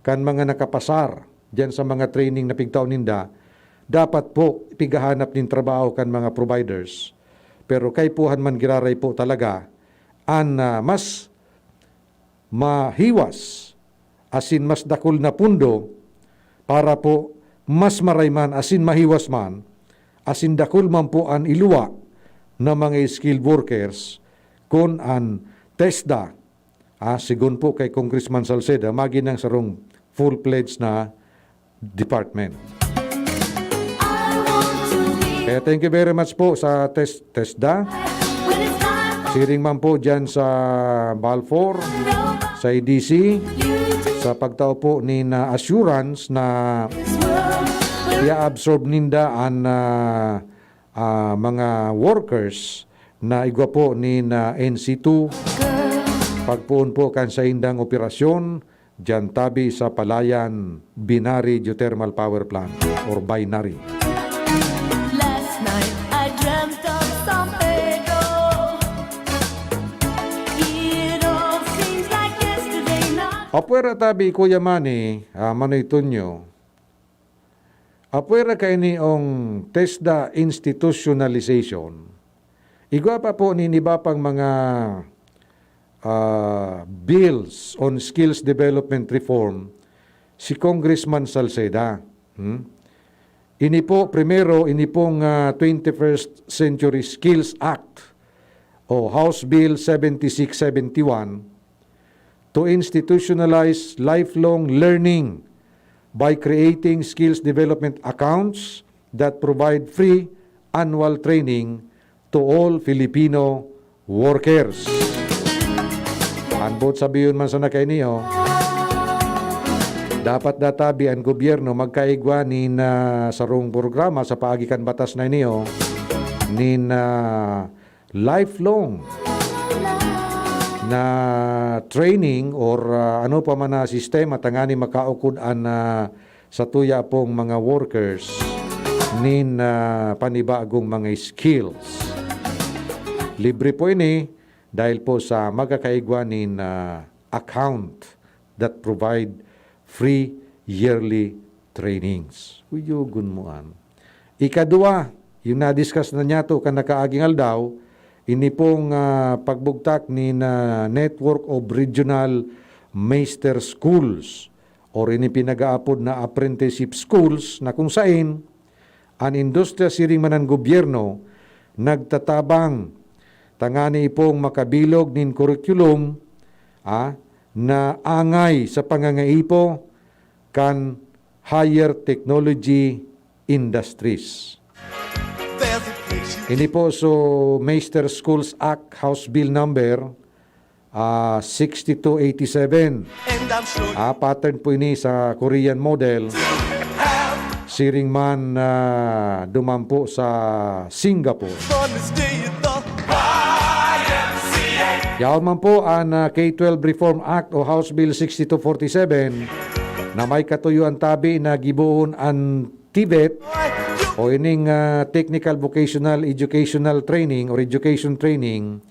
kan mga nakapasar diyan sa mga training na pigtao ninda, dapat po pighahanap nin trabaho kan mga providers. Pero kaipuhan man giraray po talaga an, ah, mas mahiwas asin mas dakul na pundo para po mas maray man asin mahiwas man asin dakul man po an iluwa na mga skilled workers kun an TESDA, ah, sigon po kay Congressman Salceda, magin ang sarong full-fledged na department. Kaya thank you very much po sa TES-, TESDA. Siring man po dyan sa Balfour, sa E D C, sa pagtao po ni na assurance na i-absorb ninda an, ah, ah, mga workers na igwa po ni na N C two, pagpoon po kan saindang operasyon, diyan tabi sa Palayan Binary Geothermal Power Plant or Binary. Last night I dreamt of San Pedro. It all seems like yesterday night. Apwera tabi, Kuya Manny, ah, Manoy Tonyo. Apwera kaini ong TESDA institutionalization. Igwa pa po nin iba pang mga, ah, bills on skills development reform si Congressman Salceda. Hmm? Ini po, primero, ini pong, ah, twenty-first Century Skills Act o House Bill seventy-six seventy-one to institutionalize lifelong learning by creating skills development accounts that provide free annual training to all Filipino workers. An boot sabihon man sana kaini, oh, dapat databi an gobyerno magkaigwa nin, ah, sarong programa sa paagi kan batas na ini, oh, nin, ah, lifelong na training or, ah, ano pa man na sistema tangani makaukod an, ah, satuya pong mga workers nin, ah, panibagong mga skills. Libre po ini dahil po sa magkakaigwa nin, ah, account that provide free yearly trainings. Kuyogon mo an. Ikadua, yung na-discuss na niyato kan nakaaging aldaw, ini pong, ah, pagbugtak nin, ah, Network of Regional Master Schools or ini pinag-aapod na apprenticeship schools na kung sain an industriya siring man an gobyerno nagtatabang tangani pong makabilog nin curriculum, ah, na angay sa pangangaipo kan higher technology industries. Ini po so Master Schools Act House Bill number, ah, sixty-two eighty-seven. Ah, pattern po ini sa Korean model. Siring man, ah, duman po sa Singapore. Yaon man po an, ah, K twelve Reform Act o House Bill sixty-two forty-seven na may katuyoan tabi na gibohon an TVET o ining, ah, Technical Vocational Educational Training or Education Training,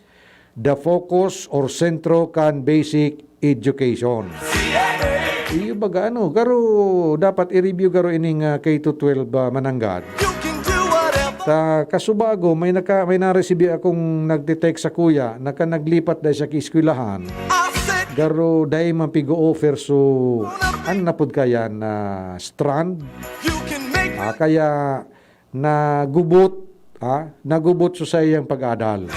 the focus or sentro kan basic education. Iyo baga, ano, garo dapat i-review garo ining, ah, K to twelve, ah, mananggad. Ta kasubago, may naka-, may naresibi akong nagte-text sa kuya na kan naglipat dai siya ki eskwelahan. Garo dai man pigo-offer so ano na pud kaya na strand. Ah, kaya nagubot, ah, nagubot sa saiyang pag-adal.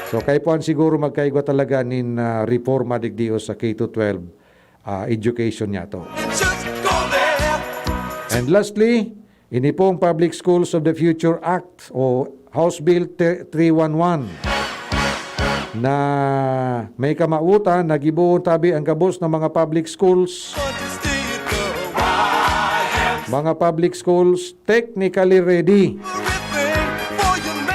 So, kaipuhan siguro magkaigwa talaga nin, ah, reforma digdi sa K to twelve, ah, education niya to. And lastly, ini pong Public Schools of the Future Act o House Bill te-, three one one na may kamawotan na gibohon tabi ang gabos na mga public schools, mga public schools technically ready,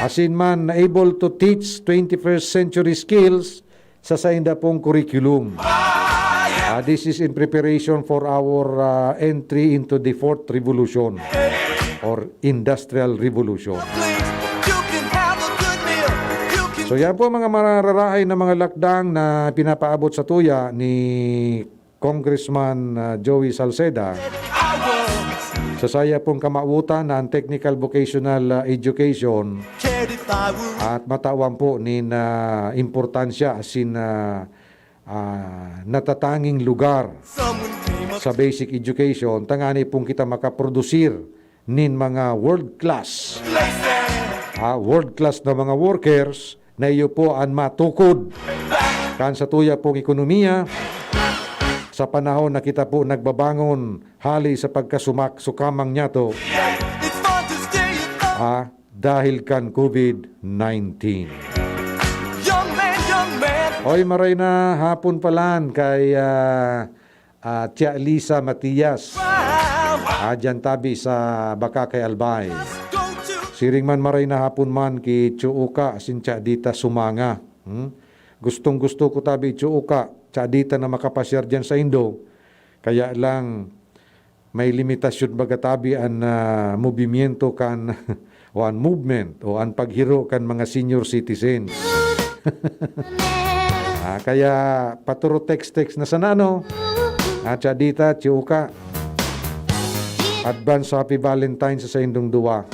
asin man na able to teach twenty-first century skills sa sainda pong curriculum. Ah, this is in preparation for our, ah, entry into the fourth revolution or industrial revolution. So, yan po mga mararahay na mga lakdang na pinapaabot sa tuya ni Congressman, ah, Joey Salceda. Sa saya pong kamawotan na ang technical vocational, ah, education at matawan po nin, ah, importansya asin, ah, ah, natatanging lugar sa basic education, tangani pong kita makaprodusir nin mga world class, ah, world class na mga workers na iyo po an matukod kan sa tuya pong ekonomiya sa panahon na kita po nagbabangon hali sa pagkasumak-sukamang niyato, ah, dahil kan covid nineteen. Oy, maray na hapon palan kay, ah, ah, Tia Lisa Matias. Ah, dyan tabi sa Bacacay, Albay. Siring man maray na hapon man ki Tio Uka asin Tia Dita Sumanga. Hmm? Gustong-gusto ko tabi, Tio Uka, Tia Dita, na makapasyar dyan sa indo. Kaya lang, may limitasyon baga tabi an, ah, movimiento kan, o an movement, o an paghiro kan mga senior citizens. Ah, kaya paturo text-text na sana, no? At Tia Dita, Tio Uka, advance Happy Valentine sa saindong duwa.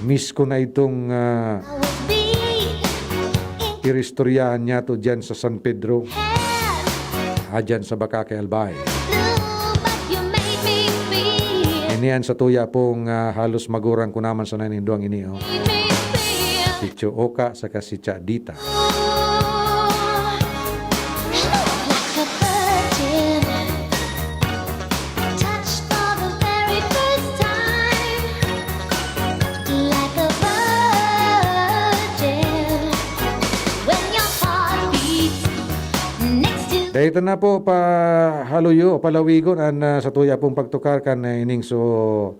Miss ko na itong, ah, iristoryahan niyato dyan sa San Pedro. Ah, dyan sa Bacacay, Albay. Ini an sa tuya pong, ah, halos magurang ko naman sana nin duwang ini, oh. Si Tio Oka saka si Tia Dita. Dai ta na po pahaluyo o palawigon an, ah, sa tuya pong pagtukar kan, ah, ining so,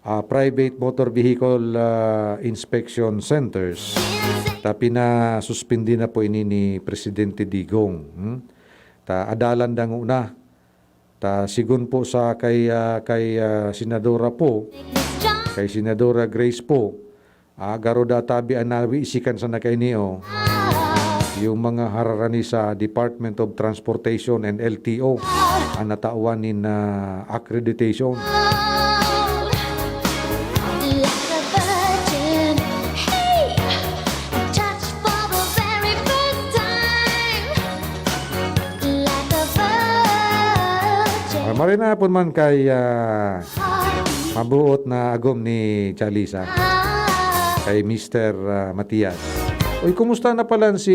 ah, private motor vehicle, ah, inspection centers. Ta pinasuspindi na po ini ni Presidente Digong, hmm? Ta adalan dango na. Ta sigon po sa kay, ah, kay, ah, Senadora po, kay Senadora Grace po, ah, garo da tabi an nawisikan sana kaini, oh. Yung mga hararani sa Department of Transportation and L T O, ang natawan nin, ah, accreditation. Ah, maray na hapon man kay, ah, mabuot na agom ni Chalisa, kay Mister, ah, Matias. Uy, kumusta na pala si,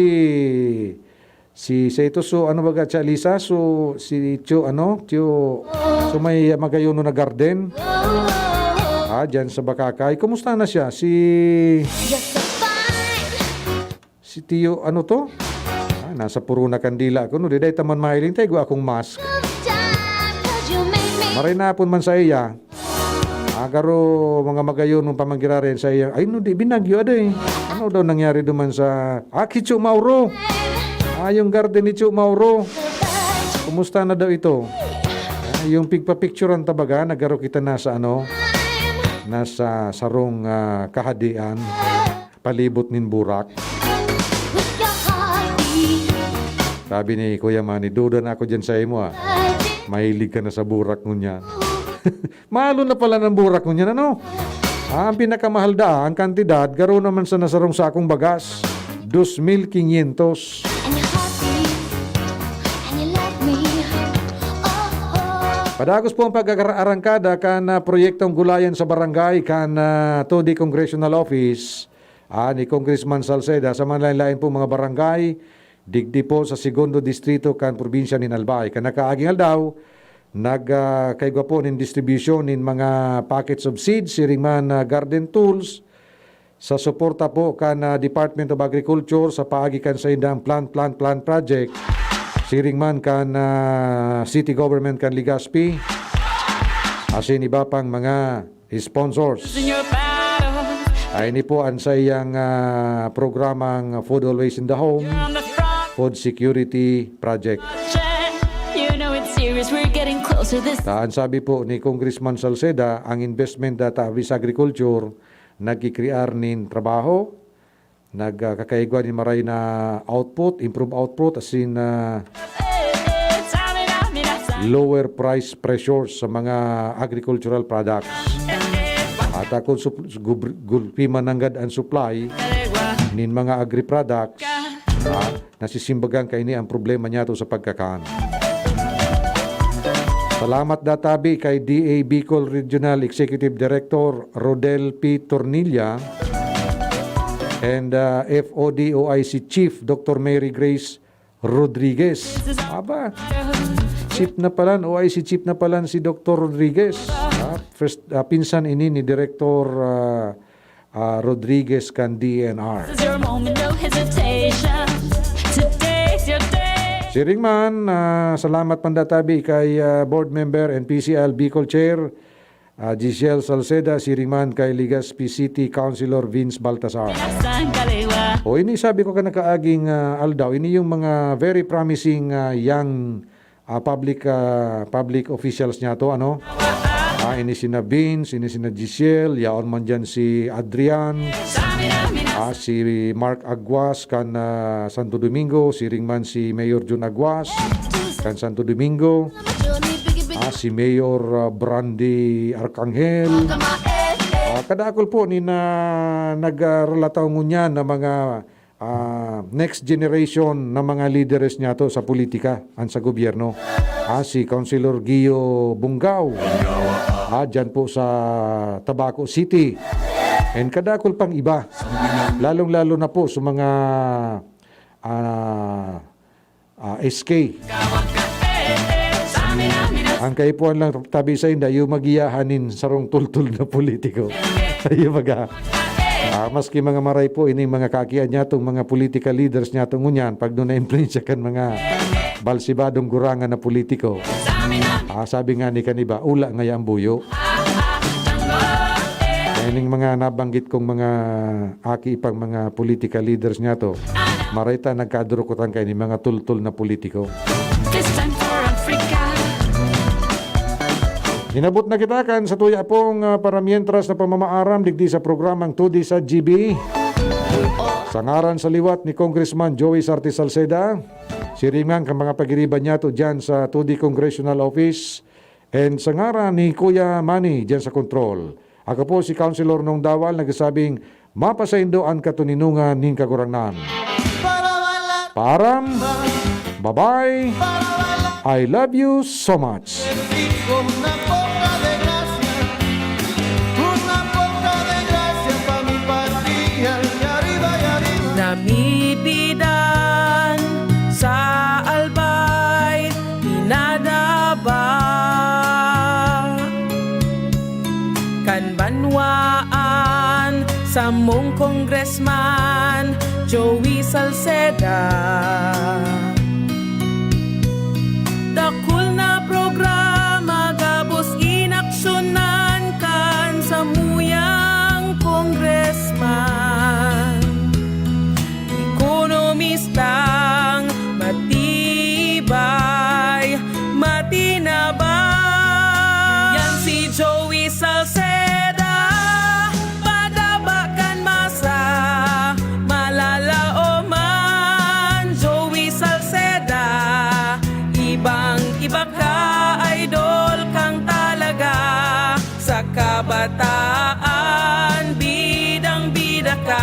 si, sa ito, so, ano baga, Chalisa? So, si Tio, ano? Tio, so may magayon na garden? Ah, dyan sa Bacacay. Kumusta na siya? Si, si Tio, ano to? Ah, nasa puro na kandila ako, no? Di dai ta man mahiling, ta igwa akong mask. Maray na hapon man sa iya. Ah, garo, mga magayon mong pamanggirarin sa iya. Ay, no, di binagyo, aday. Ano daw nangyari duman sa, ah, ki Tio Mauro? Ah, yung garden ni Tio Mauro. Kumusta na daw ito? Ah, yung pigpapicturan ta baga, nagaro kita na sa ano, nasa sarong, ah, kahadian, palibot nin burak. Sabi ni Kuya Manny, "Duda na ako dyan sa imo, ah. Mahilig ka na sa burak ngunyan." Mahal na pala ng burak ngunyan, ano? Ah, ang pinakamahal daa, ang kantidad, garo naman sa nasarong sakong bagas, dos mil quinientos. And you're happy, and you love Padagos po ang pag-arangkada kan, ah, proyektong gulayan sa barangay kan, ah, two D Congressional Office, ah, ni Congressman Salceda sa manlain-lain pong mga barangay, digdi po sa Segundo Distrito kan probinsya nin Albay. Kan nakaaging aldaw, nag, ah, kaigwa po nin distribusyon nin mga packets of seeds, siring man, ah, garden tools, sa suporta po kan, ah, Department of Agriculture sa paagi kan saindang Plant, Plant, Plant Project, siring man kan, ah, City Government kan Legazpi, asin iba pang mga sponsors. Ay, ini po ang saiyang, ah, programang Food Always in the Home, Food Security Project. Ta, an sabi po ni Congressman Salceda, ang investment data sa agriculture, nagkikrear nin trabaho, nagkakaigwa nin maray na output, improve output, asin, ah, lower price pressures sa mga agricultural products. At, ah, kung sup-, gub-, gulpi man nanggad ang supply nin mga agri-products, ah, nasisimbagan kaini ang problema niyato sa pagkakan. Salamat databi kay D A Bicol Regional Executive Director Rodel P. Tornilla and, ah, F O D O I C Chief Doctor Mary Grace Rodriguez. Aba, Chief na palan, O I C Chief na palan si Doctor Rodriguez. Ah, first, ah, pinsan ini ni Director, ah, ah, Rodriguez kan D E N R. This is your moment, no hesitation. Today's your day. Siring man, ah, salamat pandatabi kay, ah, Board Member and P C L Bicol Chair, ah, Giselle Salceda, siring man kay Legazpi City Councilor Vince Baltasar. Saan kaliwa? O, ini sabi ko kan nakaaging, ah, aldaw, ini yung mga very promising, ah, young ah, public, ah, public officials niyato, ano? Ah, ini sina Vince, ini sina Giselle, yaon man diyan si Adrian, ah, si Mark Aguas kan, ah, Santo Domingo, siring man si Mayor Jun Aguas kan Santo Domingo, ah, si Mayor, ah, Brandy Arcangel. Ah, kadakul po ni na nagrelataw ngunyan na mga ah, next generation na mga lideres niyato sa politika, an sa gobyerno. Ah, si Councilor Gio Bungao, ah, dyan po sa Tabaco City. And kadakul pang iba, lalong-lalo na po sa mga, ah, ah, S K. Ang kaipuhan lang tabi sainda, yung magiyahan nin sarong tultol na politiko. Yung mga, ah, maski mga maray po, ini mga kaakian niyatong mga political leaders niyatong ngunyan, pag doon na-influensya kan mga balsibadong gurangan na politiko. Ah, sabi nga ni kaniba, ula ngaya ang buyo. Ining mga nabanggit kong mga aki pang mga political leaders niyato, maray ta nagkadurukutan kaini mga tultol na politiko. This time for Africa. Inabot na kita kan satuya pong, ah, paramientras na pamamaaram digdi sa programang Todi sa G B. Sa ngaran sa liwat ni Congressman Joey Sarte Salceda, siring man kan mga pagiriba niyato diyan sa Todi Congressional Office, and sa ngaran ni Kuya Manny diyan sa control. Ako po si Councilor Nong Dawal, nagsasabing, mapasaindo an katoninongan nin Kagurangnan. Paaram, bye-bye, I love you so much. Namipidan sa Albay, pinadaba kan banwaan, samong Congressman Joey Salceda. Dakul na programa gabos inaksyonan kan samuyang congressman. Ekonomistang matibay, matinabang. Yan si Joey Salceda, padaba kan masa, malalaoman. Joey Salceda, ibang-iba ka, idol kang talaga. Sa kabataan, bidang-bida ka.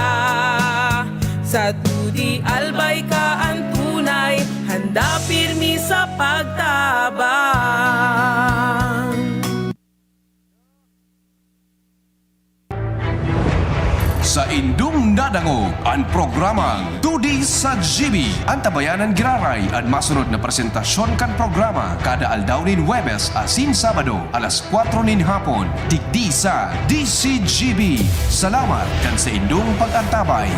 Sa Todi Albay ka an tunay, handa pirmi sa pagtabang. Saindong nadangog an programang Tudi sa G B. Antabayanan giraray an masunod na presentasyon kan programa kada aldaw nin Huwebes asin Sabado, alas kwatro nin hapon, digdi sa D C G B. Salamat kan saindong pag-antabay.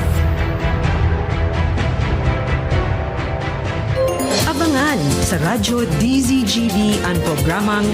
Abangan sa Radyo D Z G B an programang